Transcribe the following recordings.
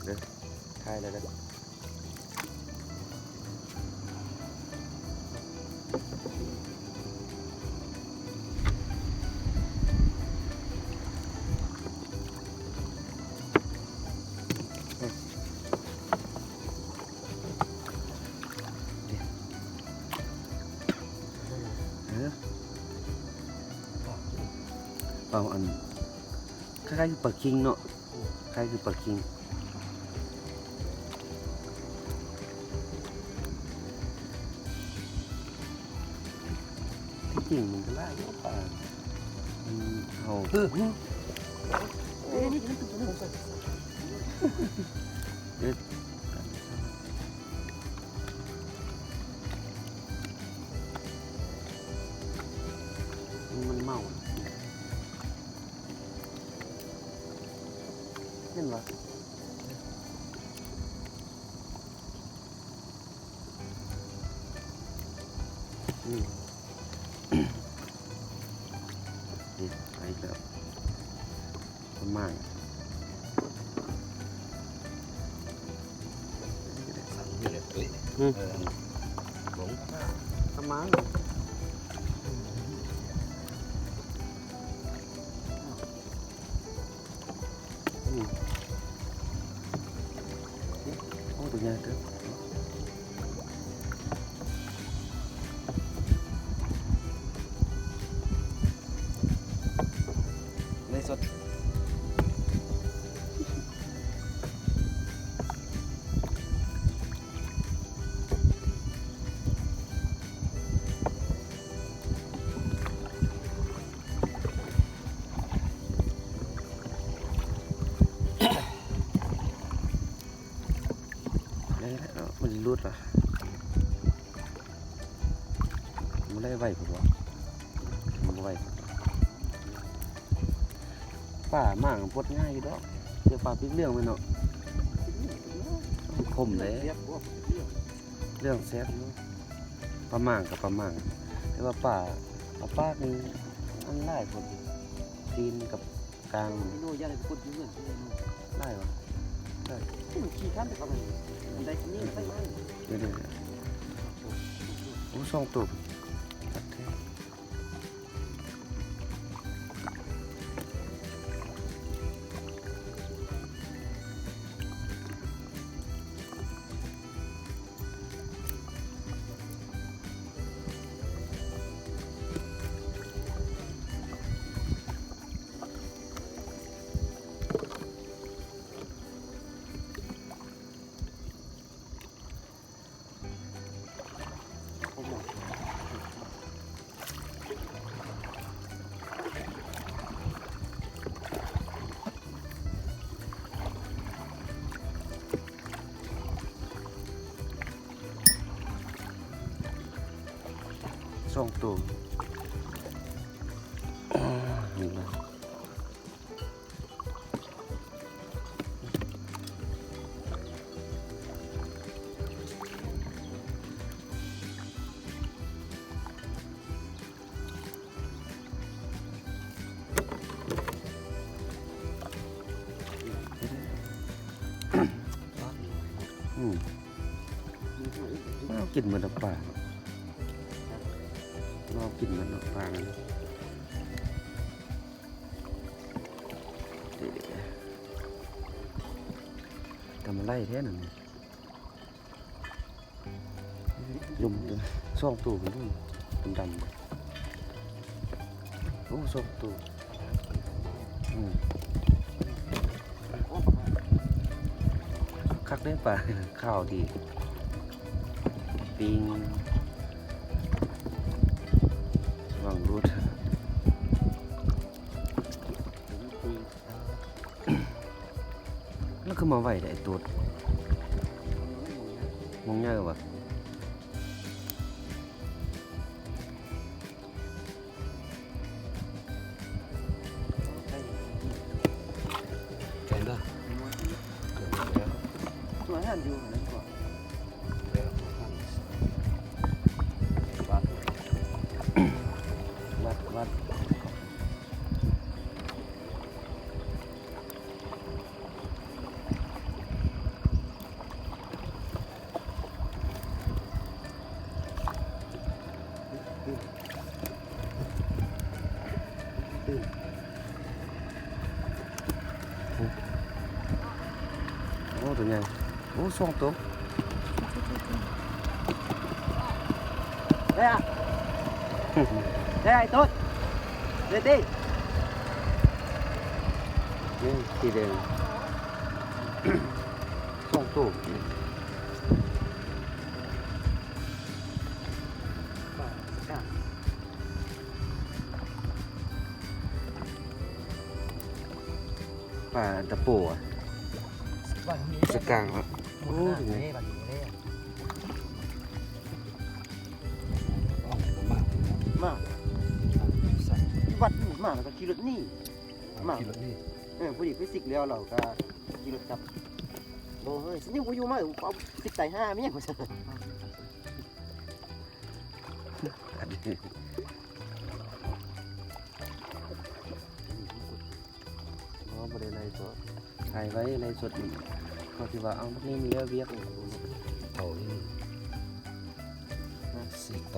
ເດີ ຖ່າຍແລ້ວເດີ. ເອີ ເອົາອັນ ຄ້າຍໆຄືປາຄິງເນາະ. ຄ້າຍຄືປາຄິງ ທີ່ຈິງມັນກໍຫຼາຍຢູ່ປາ ມັນເຮົາ ເອີ ເອີ ມັນເມົາ ເຫັນບໍ່? ອືມ ນີ້ໄປແລ້ວ ປະມານ ອືມ ປະມານ ອືມ ໂອ້ ຕົວໃຫຍ່ເຕີບ ໃນສົດ. ໄດ້ແລ້ວ ມັນຫຼຸດລະ ບໍ່ໄດ້ໄຫວພຸ້ນວະ ມັນບໍ່ໄຫວ ປາໝາງປົດງ່າຍຢູ່ດອກ ແຕ່ປາປີກເຫຼືອງແມ່ນເນາະ ຂົມເດ້ ເຫຼືອງແຊບຢູ່ ປາໝາງກັບປາໝາງ ແຕ່ວ່າປາ ປາປາກນີ້ ອັນຫຼາຍໂພດ ຕີນກັບ ກາງ ໂນ ຢ້ານໃຫ້ຄົນຢູ່ເຮືອນ ຫຼາຍວະ ໄດ້ ໂອ້ ຂີ່ຂ້າມໄປເຂົາໄປ ໄດ້ນີ້ໄດ້ມາ ເດີໆ ໂອ້ ສອງໂຕ ຄັກແທ້. ສອງໂຕ ນີ້ນະ. ອືມ ເອົາກິນໝົດດອກປາ ເອົາກິນໝົດດອກປານັ້ນ. ກຳມະໄລແທ້ນັ້ນ ລຸມ ສອງໂຕພຸ້ນ ດຳໆ ໂອ້ ສອງໂຕ ອືມ ຄັກເດ້ປາ ຂາວດີ ປີ້ງ ຫວັງຫຼຸດ. ແລ້ວຄືມາໄວແທ້ ໄອ້ໂຕດ ມອງໃຫຍ່ວະ ໄປເດີ ຕົວນັ້ນຢູ່ຫັ້ນກ່ອນ ວັດ ວັດ ວັດ. ໂອ້ ຕົວໃຫຍ່ ໂອ້ ສອງໂຕ ໄດ້ອະ ໄດ້ໄອ້ຕົ້ນ ໄດ້ຕິ ນີ້ສີແດງ ສອງໂຕ ປາຕະໂປ ສະກາງ ໂອ້ຍ ມາ ມາ ວັດນີ້ມາ ແລ້ວກໍຂີ່ລົດໜີ ມາ ຂີ່ລົດໜີ ເອີ ພໍດີໄປຊິກແລ້ວ ແລ້ວກໍຂີ່ລົດກັບ ບໍ່ເຮີ້ຍ ຊິຍັງບໍ່ຢູ່ມາ ເອົາຊິກຕາຍຫ່າແມ່ນຫຍັງ ວ່າຊັ້ນ. ອໍ ບໍ່ໄດ້ໄລຟ໌ສົດ ຖ່າຍໄວ້ໄລຟ໌ສົດນີ້ ກໍຊິວ່າ ເອົ້າ ນີ້ມີແລ້ວວຽກ ເອົາ ສີ່ໂຕ.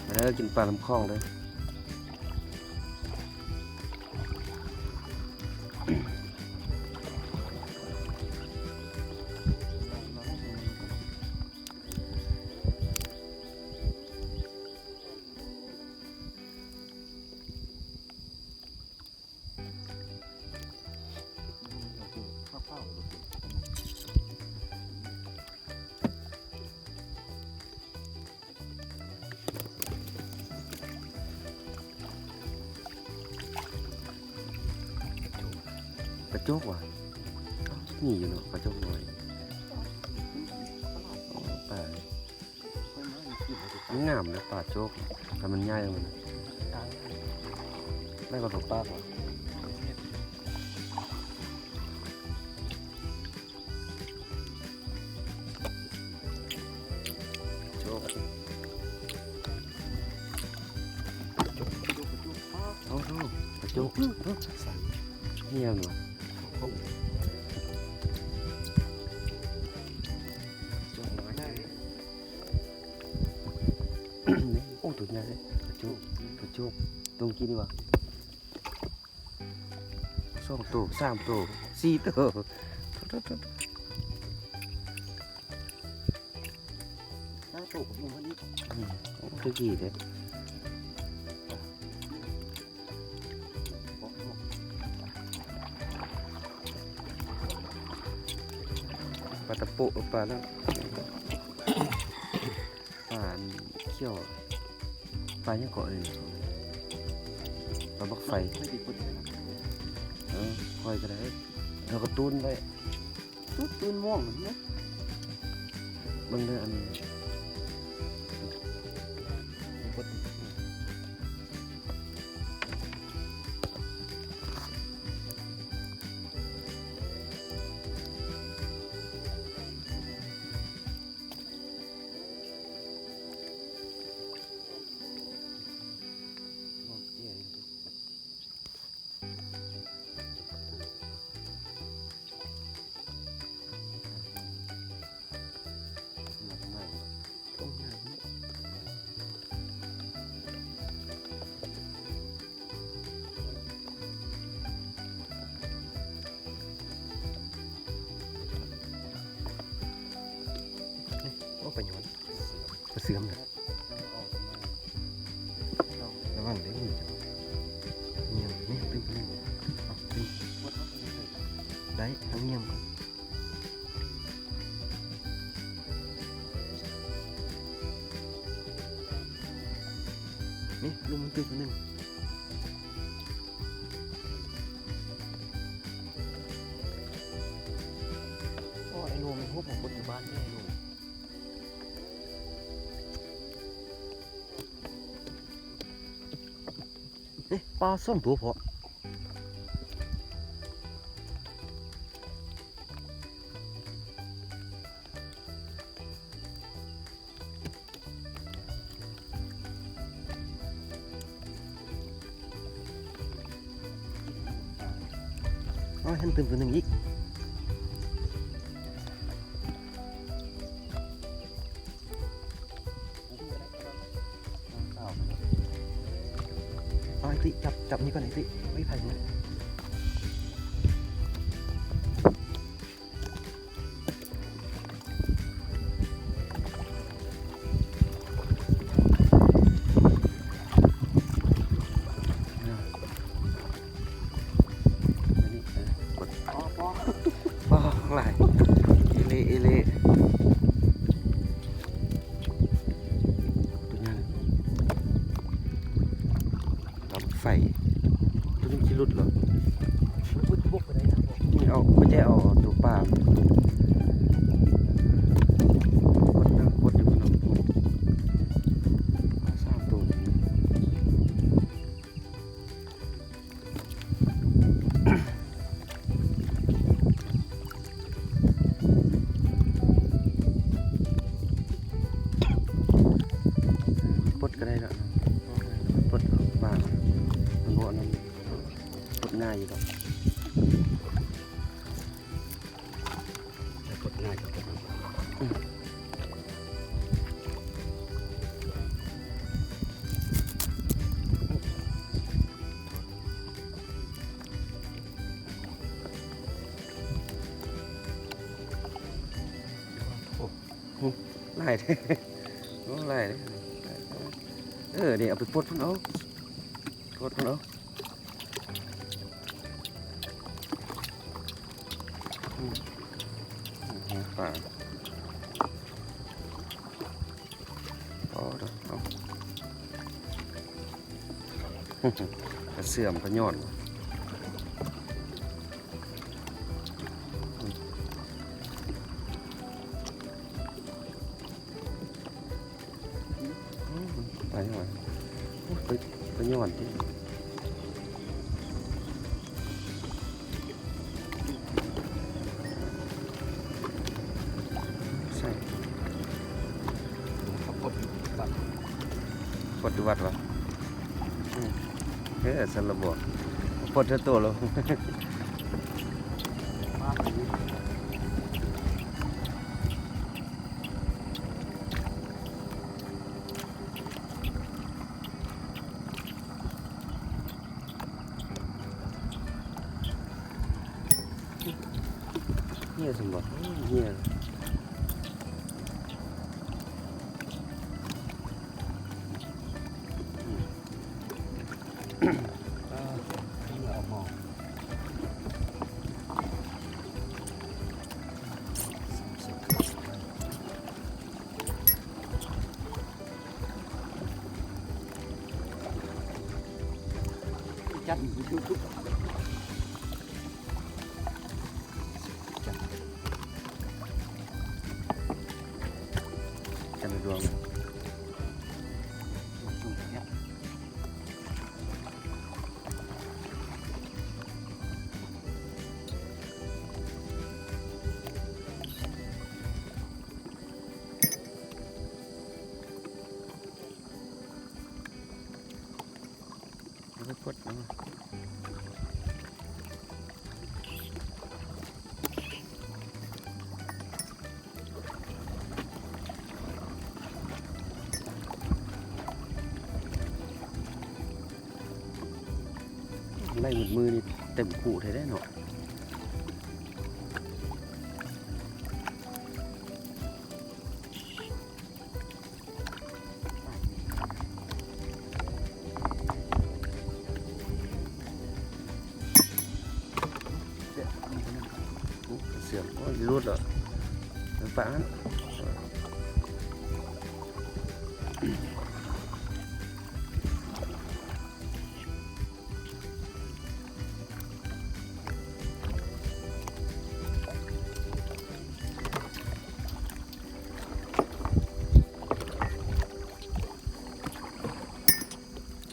ມາເດີ ກິນປາລຳຄອງເດີ. ປາໂຈກຫວາ ມີຢູ່ເນາະ ປາໂຈກນ້ອຍ ໂອ້ ປາ ມັນງາມເດ້ປາໂຈກ ຖ້າມັນໃຫຍ່ມັນນະ ໄດ້ປາຕົວປາກຫວາ ໂຈກ ໂອ້ໂຫ ປາໂຈກ ເອີ ສັນ ເຫັນຫວາ ໂຈກນ້ອຍ ໂອ້ ຕົວໃຫຍ່ເດ້ ປາໂຈກ ປາໂຈກ ຕົວກີ້ນີ້ຫວາ ສອງໂຕ ສາມໂຕ ສີ່ໂຕ ຫ້າໂຕກໍບໍ່ພໍດີ ອືມ ໂອ້ ຕົວກີ້ເດ້ ປາຕະໂປະ ເອີ ປານັ້ນ ປາອັນຂຽວ ປາຫຍັງເກາະເອີ້ນ ປາບັກໄຟ ເອີ ຂ້ອຍກໍໄດ້ ເຮົາກໍຕູນໄວ້ ຕູນ ຕູນມ່ວງເນາະ ເບິ່ງເດີ ອັນນີ້ ໂອ້ ປາຍອນ ປາເຊື່ອມນະ ລະວັງເດີມືເຈົ້າ ງຽມ ນີ້ ຕຶ້ງ ຕຶ້ງ ຕຶ້ງ ໄດ້ ເອົາງຽມກ່ອນ ນີ້ ລຸມມັນຕຶກໜຶ່ງ ໂອ້ ໄອ້ໜູ ມັນຮູບມາກົດຢູ່ບ້ານແທ້ ໄອ້ໜູ. ເອີ ປາສອງໂຕພໍ້. ໂ ຫັ້ນຕື່ມຕົວໜຶ່ງອີກ. ເອົາໄອ້ຕິ ຈັບ ຈັບນີ້ກ່ອນໄອ້ຕິ. ເອີຍ ໄຜນີ້. ປອກຫຼາຍອີ່ຫຼີ ອີ່ຫຼີ. ຕົວໃຫຍ່ ລຳໄຟ ຕົວນີ້ຊິຫຼຸດເລີຍ. ນີ້ເອົາ ບໍ່ໃຈເອົາຕົວປາ ກົດນຳ ກົດຢູ່ນຳ ສາມຕົວ. ປົດກໍໄດ້ເນາະ ປົດບາງ ມັນບໍ່ອັນນັ້ນ ປົດງ່າຍຢູ່ດອກ. ແຕ່ກົດງ່າຍກໍກົດ ອືມ ໂອ້ ຫຼາຍເດ້ ໂອ້ ຫຼາຍເດ້. ເອີ ນີ້ເອົາໄປປົດພຸ້ນເອົາ ປົດພຸ້ນເອົາ. ອືມ ປາ ອໍ ເອົາ ກະເສື່ອມກະຍ້ອນ. ອືມ ໄປຫວາ ໂອ້ຍ ໄປ ໄປຍ້ອນຕິ ໃສ່ ປົດຢູ່ວັດ ປົດຢູ່ວັດຫວາ ອືມ ເອີ ຊັ້ນລະບໍ ປົດເທື່ອໂຕໂລດ. ເຫື່ອຊັ້ນບໍ ເຫື່ອ ອືມ. ຈັດຢູ່ທຸກໆ ຈັດ ຈັດໃນດວງ ເອົາໄປປົດເອົາ ໄລ່ໝົດມື້ນີ້ເຕັມຄູ່ແທ້ເດ້ເນາະ. ໂອ້ ເສື່ອມ ໂອ້ຍ ຫຼຸດແລ້ວ ໄປປະຫັ້ນ.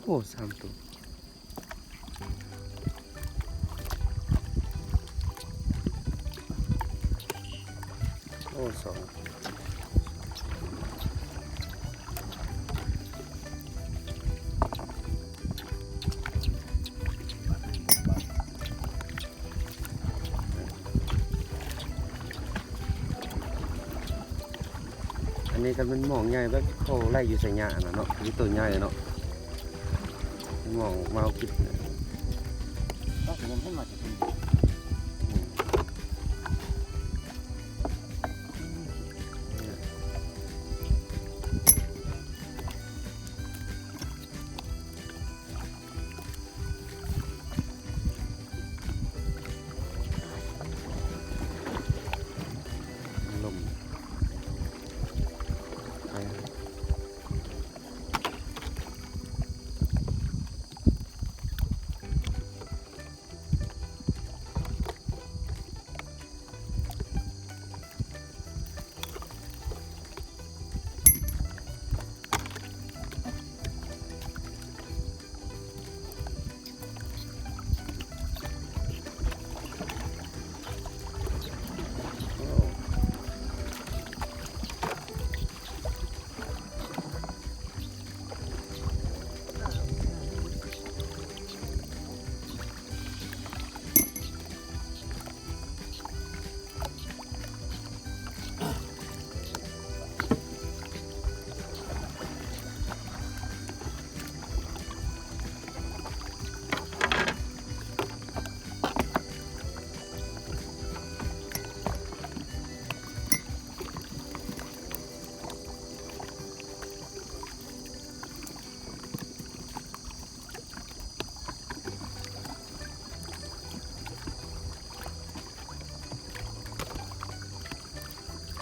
ໂອ້ ສາມໂຕ ໂອ້ ສອງ. ໂ ຄັນແມ່ນມອງໃຫຍ່ແບບເຂົາໄລ່ຢູ່ໄຊຍະຫັ້ນນະເນາະ ມີໂຕໃຫຍ່ເນາະ ມອງມາເອົາກິນ. ລົມ ໄປ.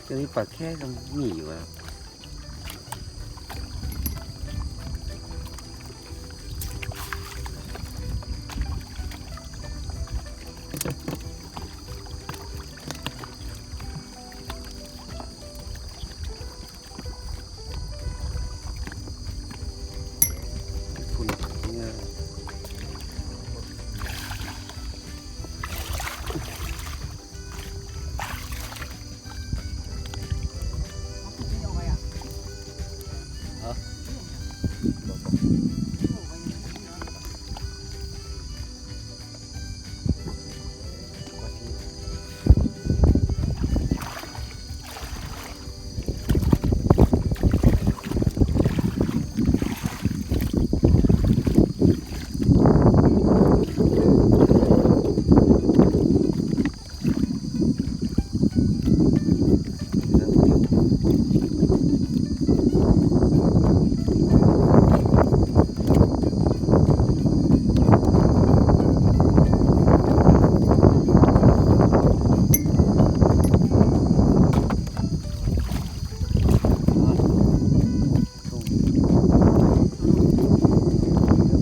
ເຈົ້ານີ້ປາແຄກໍມີຢູ່ວ່າ.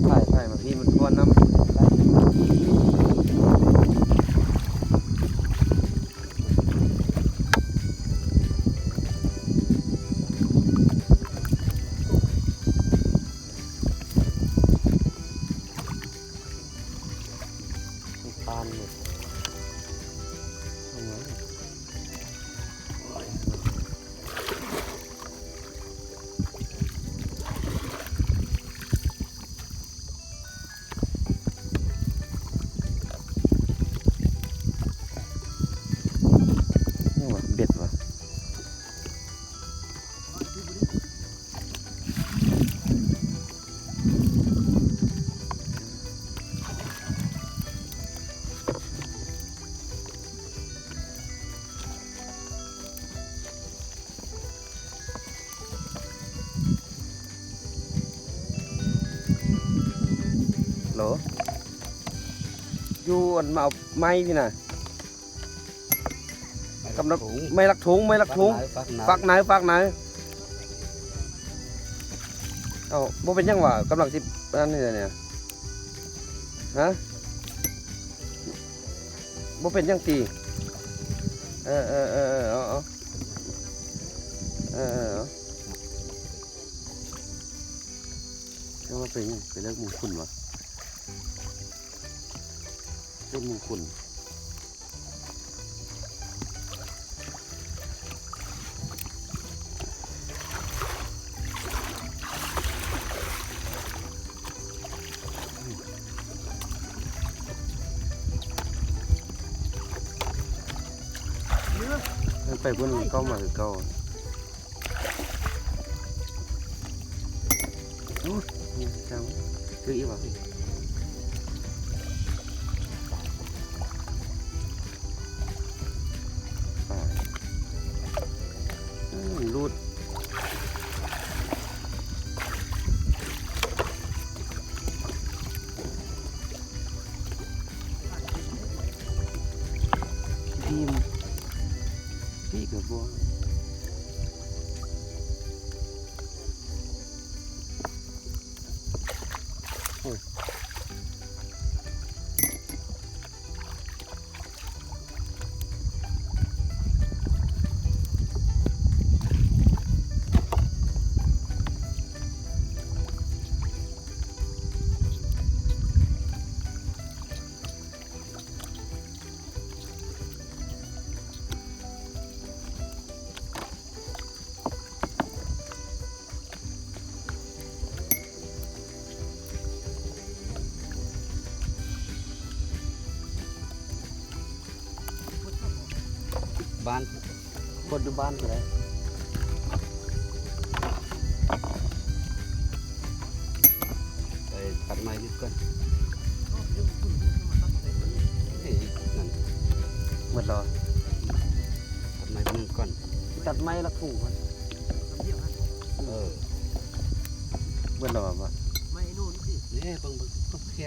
ຖ່າຍ ຖ່າຍມາພີ້ ມັນທວນນຳ. ປານນີ້ ຫຍັງວະ ເບັດວະ. ໂຫຼ ຢູ່ອັນມາເອົາໄມ້ພີ້ນະ. ກຳລັງ ໄມ້ລັກຖົງ ໄມ້ລັກຖົງ ຝັກໃນ ຝັກໃນ ຝັກໃນ. ເອົ້າ ບໍ່ເປັນຫຍັງຫວາ ກຳລັງຊິອັນນີ້ແຫຼະເນຍ ຮະ ບໍ່ເປັນຫຍັງຕິ. ເອີ ເອີ ເອີ ເອີ ເອົາ ເອົາ ເອີ ເອີ ເອົາ. ແຕ່ວ່າເປັນຫຍັງ ເປັນເລື່ອງມຸງຄຸນຫວາ ເລື່ອງມຸງຄຸນ. ໄປພຸ້ນ ເຂົ້າມາຄືເກົ່າ. ເຈົ້າ ຫຼືອີກວ່າ ປາ ເອີ ຫຼຸດ ທີມ ພີກະບໍ່ ໂອ້ຍ. ບ້ານ ຄົນຢູ່ບ້ານກໍໄດ້ ໄປຕັດໄມ້ຢູ່ກ່ອນ ເອີ ນັ້ນ ໝົດແລ້ວ ຕັດໄມ້ເບິ່ງກ່ອນ ຕັດໄມ້ລະປູກ່ອນ ເອີ ໝົດແລ້ວບໍ່ ໄມ້ໂນ່ນ ເອີ ເບິ່ງ ເບິ່ງ ເບິ່ງແຄບ.